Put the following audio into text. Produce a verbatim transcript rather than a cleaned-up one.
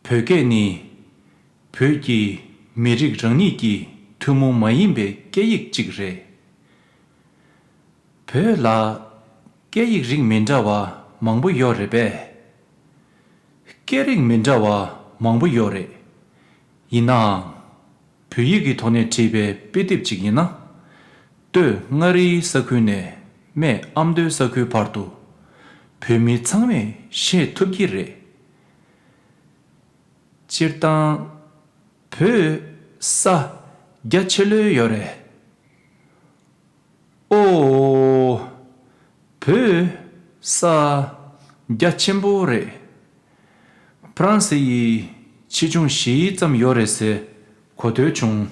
བོད་སྐད་ནི་བོད་ཀྱི་མི་རིགས་རང་ཉིད་ཀྱི་ཐུན་མོང་མ་ཡིན་པའི་སྐད་ཡིག་ཅིག་རེད། བོད་ལ་སྐད་ཡིག་རིགས་མི་འདྲ་བ་མང་པོ་ཡོད་རེད་པས། སྐད་རིགས་མི་འདྲ་བ་མང་པོ་ཡོད་རེད། ཡིན་ནའང་། བོད་ཡིག་གི་ཐོག་ནས་བྲིས་པའི་དཔེ་དེབ་ཅིག་ཡིན་ན། སྟོད་མངའ་རིས་ས་ཁུལ་ནས་སྨད་ཨ་མདོའི་ས་ཁུལ་བར་དུ་བོད་མི་ཚང་མས་ཤེས་ཐུབ་ཀྱི་རེད། སྤྱིར་བཏང་། བོད་ས་རྒྱ་ཆེ་ལོས་ཡོད་རེད། ཨོ། བོད་ས་རྒྱ་ཆེན་པོ་རེད། ཧྥ་རན་སི་ཡི་ཆེ་ཆུང་བཞི་ཙམ་ཡོད་རེད་ཟེར་གོ་ཐོས་བྱུང་།